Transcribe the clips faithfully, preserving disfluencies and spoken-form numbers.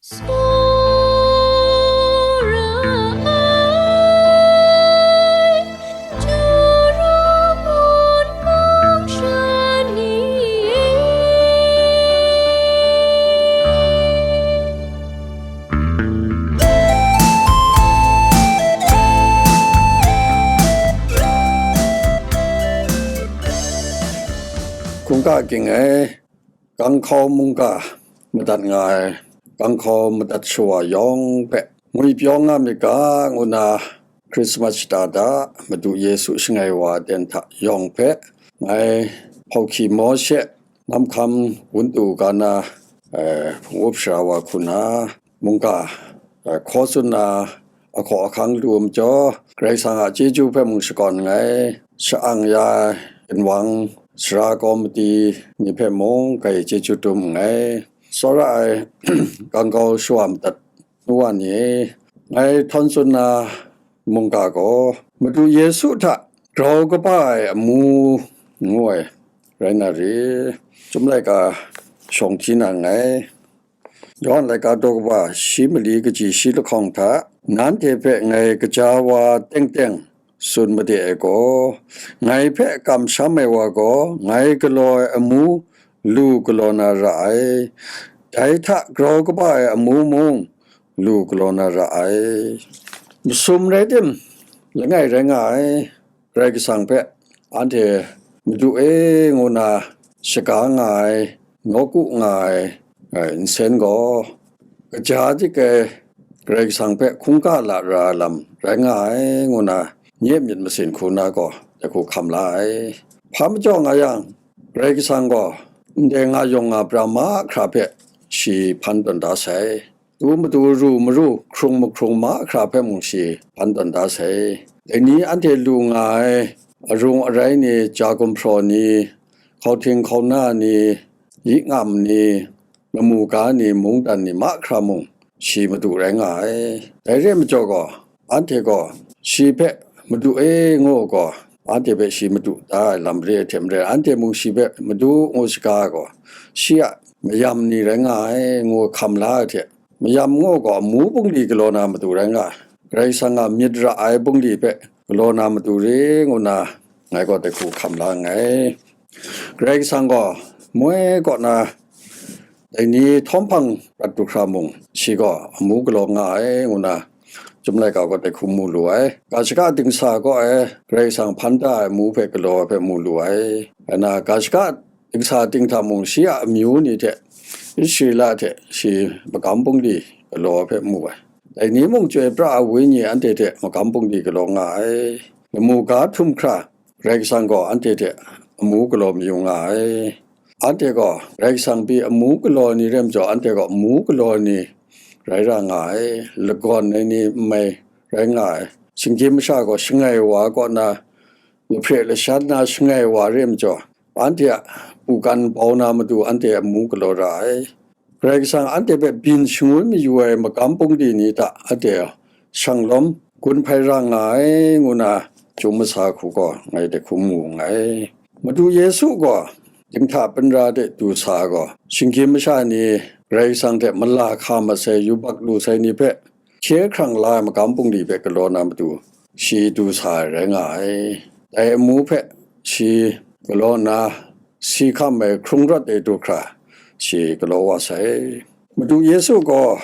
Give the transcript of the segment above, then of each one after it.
Tsawra ai, Juru ngun mung sha ni e. Hkungga ging ai, Ganghkau mungga madat nga ai, Ganghkau madat shawa yawng hpe ngwipyaw nga myit ga, ngu na Christmas shata da Madu Yesu shangai wa aten hta yawng hpe ngai Hpawhki Mawshe, Namhkam Wuntu ga na, eh, hpung up sara wa hku na, mungga, eh, hkaw tsun na, ahkaw ahkang lu ai majaw, Karai Kasang a chyeju hpe mung shakawn nngai, sha-ang ya ai ginwang sara kawmati ni hpe mung grai chyeju dum nngai. Tsawra ai Ganghkau shawa madat nu wa ni, ngai htawn tsun na mungga gaw, Madu Yesu hta grau kaba ai amu ngu ai rai na re, Chyum laika shawng hti na nngai. Yawhan laika daw kaba shi mali kaji shi lahkawng hta, nanhte hpe ngai kaja wa teng teng tsun made ai gaw, ngai hpe kamsham ai wa gaw, ngai galaw ai amu lu galaw na ra ai, dai hta grau kaba ai amu mung lu galaw na ra ai. Masum rai tim, langai rai nga ai, Karai Kasang hpe anhte Madu e ngu na shaga nga ai, nawku nga ai, ai nsen gaw, kaja dik ai Karai Kasang hpe hkungga la ra ai lam rai nga ai, ngu na nye myit masin hku na gaw dai hku hkam la ai. Hpa majaw nga yang, Karai Kasang gaw ndai nga yawng nga pra mahkra hpe shi hpan tawn da sai. Tu matu ru maru, hkrung mahkrung mahkra hpe mung shi hpan tawn da sai. Dai ni anhte lu nga ai arung arai ni, ja gumhpraw ni, hkauhting hkauna ni, yi ngam ni, lamu ga ni, mungdan ni mahkra mung shi Madu rai nga ai. Dai re ai majaw gaw, anhte gaw shi hpe Madu e ngu gaw, anhte hpe shi Madu da ai lam re ai hte maren, anhte mung shi hpe Madu ngu shaga ai gaw, shi a mayam ni rai nga ai ngu hkam la ai hte, mayam ngu gaw amu bungli galaw na matu rai nga ai. Karai Kasang a myit ra ai bungli hpe galaw na matu re ngu na, ngai gaw dai hku hkam la nngai. Karai Kasang gaw moi kaw na dai ni htawm hpang prat du hkra mung, shi gaw amu galaw nga ai ngu na, Chyum laika gaw dai hku mu lu ai. Ga shaka dingsa kaw e Karai Kasang hpan da ai amu hpe galaw ai hpe mu lu ai. Ngai na ga shaka dingsa ting hta mung shi a amyu ni hte, Israela hte shi magam bungli galaw ai hpe mu ai. Dai ni mung Chyoi pra ai Wenyi anhte hte magam bungli galaw nga ai. Lamu ga htum hkra, Karai Kasang gaw anhte hte amu galaw mayu nga ai. Anhte gaw Karai Kasang pyi amu galaw ai ni re ai majaw, anhte gaw amu galaw ai ni rai ra nga ai. Lagawn ai ni n mai rai nga ai. Shinggyim masha gaw shangai wa kaw na, lahpre lashan na shangai wa re ai majaw, anhte a mungkan bau na matu anhte amu galaw ra ai. Karai Kasang anhte hpe byin shangun mayu ai magam bungli ni hta anhte shanglawm gun hpai ra nga ai, ngu na Chyum masa hku gaw ngai dai hku mu nngai. Madu Yesu gaw dinghta binra de du sa ai gaw, shinggyim masha ni, Karai Kasang hte mala hka mat sai, yubak lu sai ni hpe hkye hkrang la ai magam bungli hpe galaw na matu, shi du sa ai rai nga ai. Dai amu hpe shi galaw nna, si hkam ai hkrung rawt e du hkra, shi galaw wa sai. Madu Yesu gaw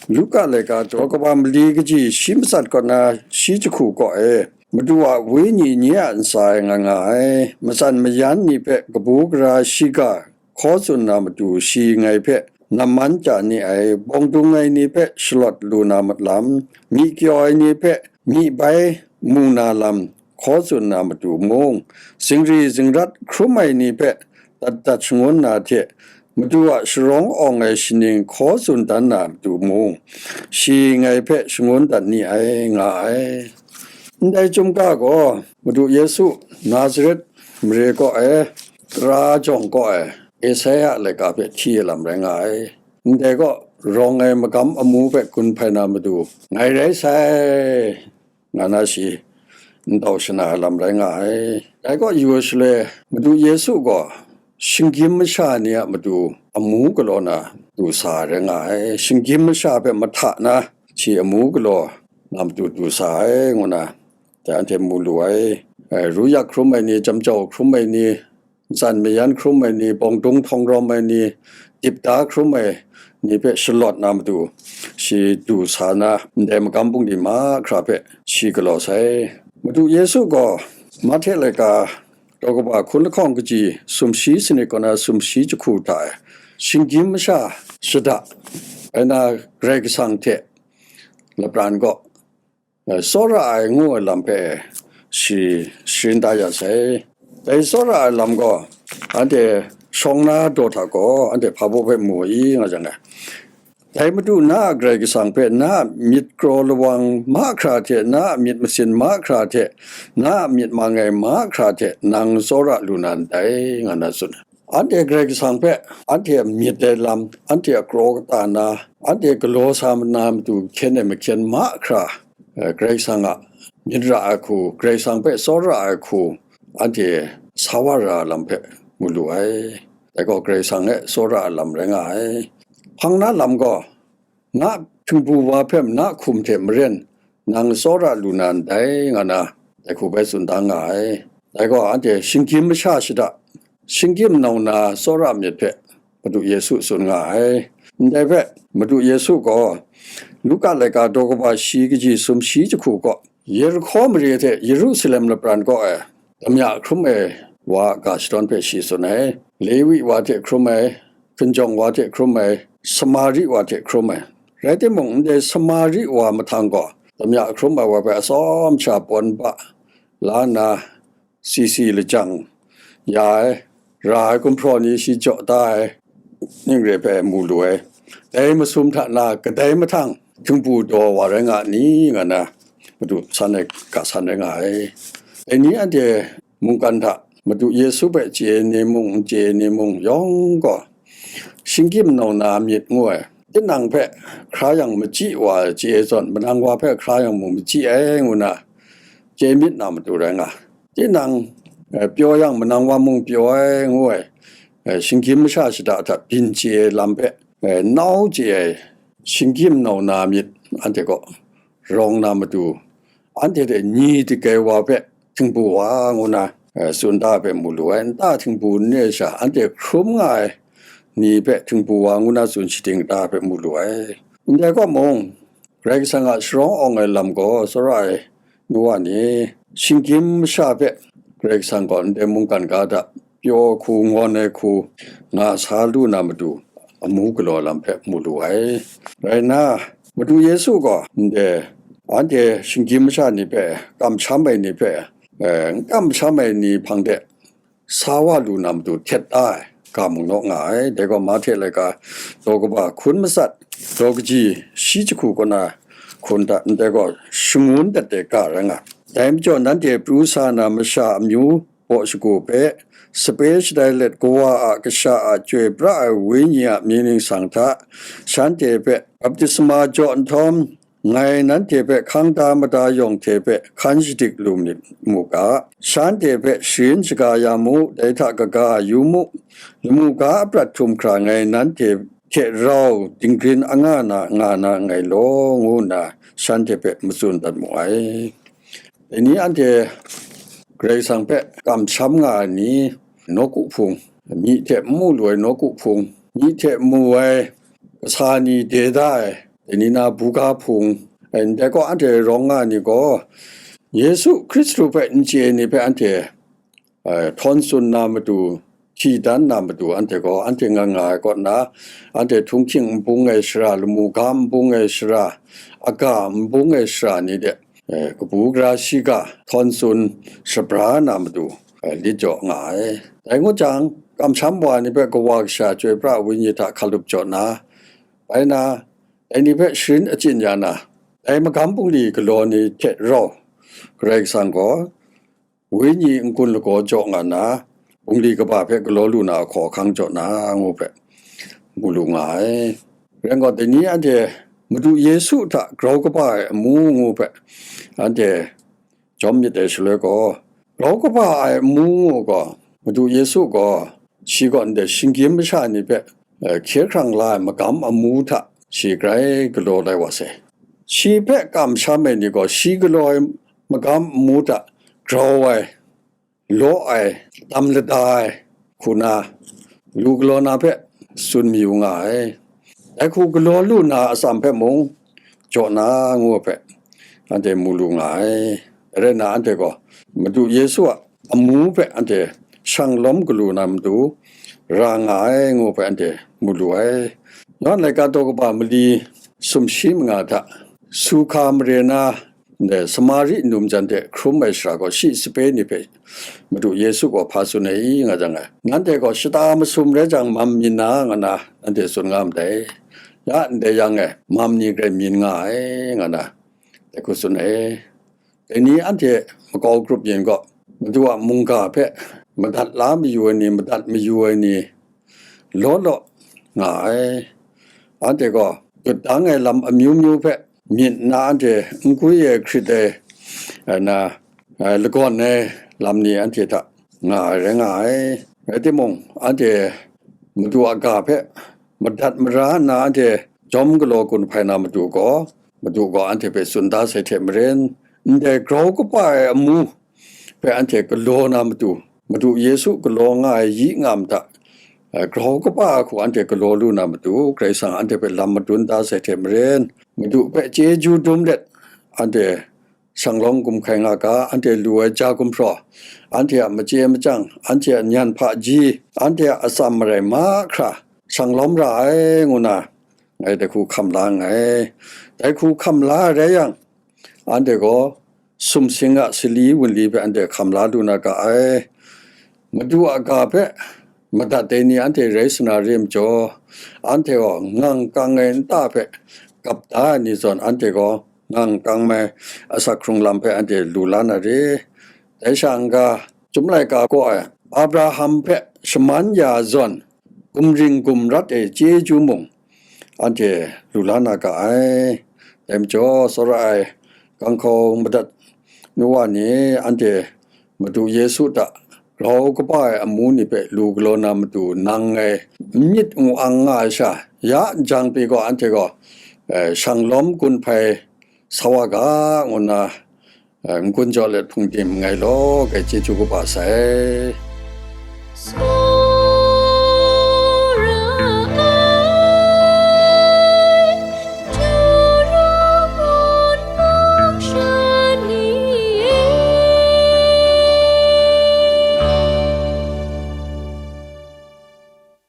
Luka laika daw kaba mali kaji shi matsat kaw na shi jahku kaw e, Madu a Wenyi nye a ntsa e nga nga ai, matsan mayan ni hpe kabu gara shiga hkaw tsun na matu, shi ngai hpe namman chya ni ai, bawng dung ai ni hpe shalawt lu na mat lam, myi kyaw ai ni hpe myi bai mu na lam hkaw tsun na matu mung, zingri zingrat hkrum ai ni hpe dat dat shangun na hte, Madu a sharawng awng ai shaning hkaw tsun dan na matu mung, shi ngai hpe shangun dat ni ai, nga ai. Ndai chyum ga gaw, Madu Yesu Nazaret mare kaw e, tara jawng kaw e, Esaia laika hpe hti ai lam rai nga ai. Ndai gaw, rawng ai magam amu hpe gun hpai na matu, ngai rai sai, nga na shi ntau shana ai lam rai nga ai. Dai gaw, yu ai shaloi, Madu Yesu gaw shinggyim masha ni a matu amu galaw na, du sa ai rai nga ai. Shinggyim masha hpe mahta na shi amu galaw na matu du sa ai, ngu na, dai anhte mu lu ai. Eh, ruyak hkrum ai ni, jamjau hkrum ai ni, ntsan mayan hkrum ai ni, bawng dung htawng rawm ai ni, dip da hkrum ai ni hpe shalawt na matu, shi du sa na, ndai magam bungli mahkra hpe shi galaw sai. Madu Yesu gaw Mahte laika daw kaba hkun lahkawng kaji sumshi sanit kaw na sumshi jahku hta e, shinggyim masha shada ai na, Karai Kasang hte lapran kaw, eh, tsawra ai ngu ai lam hpe shi sharin da ya sai. Dai tsawra ai lam gaw, anhte shawng na daw hta gaw, anhte hpa baw hpe mu i, nga jang e, dai Madu na a Karai Kasang hpe na a myit kraw lawang mahkra hte, na a myit masin mahkra hte, na a myit mang ai mahkra hte nang tsawra lu na ndai, nga na tsun ai. Anhte Karai Kasang hpe, anhte a myit ai lam, anhte a kraw kata na, anhte galaw sa na matu hkyen ai mahkyen mahkra, eh, Karai Kasang a myit ra ai hku, Karai Kasang hpe tsawra ai hku, anhte sa wa ra ai lam hpe mu lu ai. Dai gaw Karai Kasang e tsawra ai lam rai nga ai. Hpang na lam gaw, na htingbu wa hpe na hkum hte maren nang tsawra lu na ndai, nga na, dai hku bai tsun da nga ai. Dai gaw anhte shinggyim masha shada, shinggyim nau na tsawra myit hpe Madu Yesu tsun nga ai. Ndai hpe Madu Yesu gaw Luka laika daw kaba shi kaji sumshi jahku kaw, Yerihko mare hte Yerusalem lapran kaw e damya hkrum ai wa a ga shadawn hpe shi tsun ai. Lewi wa hte hkrum ai, hkinjawng wa hte hkrum ai, Samari wa hte hkrum ai. Rai timung, ndai Samari wa mahtang gaw damya hkrum ai wa hpe atsawm sha pawn ba la nna, si si lajang ya ai, ra ai gumhpraw ni shi jaw da ai, ning re hpe mu lu ai. Dai masum hta na kadai mahtang htingbu daw wa rai nga ni, nga na, Madu san ai ga san rai nga ai. Dai ni anhte mungkan hta Madu Yesu hpe chye ai ni mung, n chye ai ni mung, yawng gaw shinggyim nau na myit ngu ai, tinang hpe hkra yang machyi wa ai chye ai zawn, manang wa hpe hkra yang mung machyi ai, ngu na chye myit na matu rai nga. Tinang, eh, pyaw yang manang wa mung pyaw ai, ngu ai, eh, shinggyim masha shada hta byin chye ai lam hpe, eh, nau chye ai shinggyim nau na myit anhte kaw rawng na matu, anhte hte nyi dagrai wa hpe htingbu wa ngu na, eh, tsun da hpe mu lu ai. Nta htingbu n re sha, anhte hkrum nga ai ni hpe htingbu wa ngu na tsun shadik da hpe mu lu ai. Ndai kaw mung, Karai Kasang a sharawng awng ai lam gaw tsawra ai nu wa ni, shinggyim masha hpe Karai Kasang gaw ndai mungkan ga hta pyaw hku, ngawn ai hku nga sa lu na matu, amu galaw lam hpe mu lu ai. Rai nna, Madu Yesu gaw ndai anhte shinggyim masha ni hpe, kamsham ai ni hpe, eh, n kamsham ai ni hpang de sa wa lu na matu htet da ai ga mung naw nga ai. Dai gaw Mahte laika daw kaba hkun matsat, daw kaji shi jahku kaw na hkun hta ndai gaw shangun dat ai ga rai nga ai. Dai majaw nanhte pru sa na masha amyu baw shagu hpe, sape shatai let Kawa a Kasha a Chyoi pra ai Wenyi a mying ningsang hta shanhte hpe baptisma jaw nhtawm, ngai nanhte hpe hkang da mada yawng hte hpe hkan shadik lu myit mu ga, shanhte hpe sharin shaga ya mu, dai hta kaga yu mu, lamu ga aprat htum hkra ngai nanhte hte rau dinggrin anga na nga na nngai law, ngu nna shanhte hpe matsun dat mu ai. Dai ni anhte Karai Kasang hpe kamsham nga ai ni, nawku hpung, myi hte n mu lu ai nawku hpung, myi hte mu ai kasa ni de da ai, dai ni na buga hpung, ndai gaw anhte rawng nga ai ni gaw, Yesu Hkristu hpe n chye ai ni hpe anhte, eh, htawn tsun na matu, hti dan na matu, anhte gaw anhte nga nga ai kaw na, anhte htunghking nbung ai sara, lamu ga nbung ai sara, aga nbung ai sara ni de, eh, kabu gara shiga htawn tsun shabra na matu, eh, lit jaw nga ai. Dai ngut jang, kamsham wa ni hpe Kawa Kasha Chyoi pra Wenyi hta hkalup jaw na, bai na, dai ni hpe sharin achyin ya na, dai magam bungli galaw ni hte rau, Karai Kasang gaw, Wenyi n-gun lagaw jaw nga na, bungli kaba hpe galaw lu na ahkaw ahkang jaw na, ngu hpe mu lu nga ai. Rai gaw, dai ni anhte Madu Yesu hta grau kaba ai amu ngu hpe anhte jawm myit ai shaloi gaw, grau kaba ai amu ngu gaw, Madu Yesu gaw, shi gaw ndai shinggyim masha ni hpe eh, hkye hkrang la ai magam amu hta shi grai galaw lai wa sai. Shi hpe kamsham ai ni gaw shi galaw ai magam amu hta grau ai, law ai, tam lada ai hku na, lu galaw na hpe tsun mayu nga ai. Dai hku galaw lu na atsam hpe mung jaw na ngu ai hpe anhte mu lu nga ai. Rai nna anhte gaw Madu Yesu a amu hpe anhte shang lawm galu na matu ra nga ai ngu ai hpe anhte mu lu ai. Yawhan laika daw kaba mali sumshi manga hta, Sukha mare na ndai Samari num jan hte hkrum ai sara gaw shi sape ni hpe Madu Yesu gaw hpa tsun ai i nga jang, nanhte gaw shata masum rai jang, mam myin na nga na nanhte tsun nga ndai. Ya ndai yang e, mam ni grai myin nga ai, nga na dai hku tsun ai. Dai ni anhte makau grup yin gaw, Madu a mungga hpe madat la mayu ai ni, madat mayu ai ni law law nga ai. Anhte gaw dut dang ai lam amyu myu hpe myit na anhte n gwi ai hkrit ai, eh, na, eh, lagawn ai lam ni anhte hta nga ai rai nga ai. Rai timung, anhte Madu a ga hpe madat mara nna anhte jawm galaw gun hpai na matu gaw, Madu gaw anhte hpe tsun da sai hte maren, ndai grau kaba ai amu hpe anhte galaw na matu, Madu Yesu galaw nga ai yi nga mada, eh, grau kaba ai hku anhte galaw lu na matu, Karai Kasang anhte hpe lam madun da sai hte maren, Madu hpe chyeju dum let, anhte shang lawm gum hkai nga ga, anhte lu ai ja gumhpraw, anhte a machye machyang, anhte a nyan hpaji, anhte a atsam marai mahkra shang lawm ra ai, ngu na ngai dai hku hkam la nngai. Dai hku hkam la ai rai yang, anhte gaw sumsing a sali wunli hpe anhte hkam la lu na ga ai. Madu a ga hpe madat ai ni anhte rai sa na re majaw, anhte gaw ngang kang ai nta hpe gap da ai ni zawn, anhte gaw ngang kang mai asak hkrung lam hpe anhte lu la na re. Dai sha n-ga, Chyum laika kaw ai Abraham hpe shaman ya zawn, gumring gumrat e chyeju mung anhte lu la na ga ai. Dai majaw, tsawra ai ganghkau madat nu wa ni, anhte Madu Yesu hta grau kaba ai amu ni hpe lu galaw na matu, nang ngai n myit n-ang nga ai sha, ya n jang pyi gaw, anhte gaw, eh, shang lawm gun hpai sa wa ga, ngu nna, eh, n-gun jaw let hpung tim nngai law, grai chyeju kaba sai.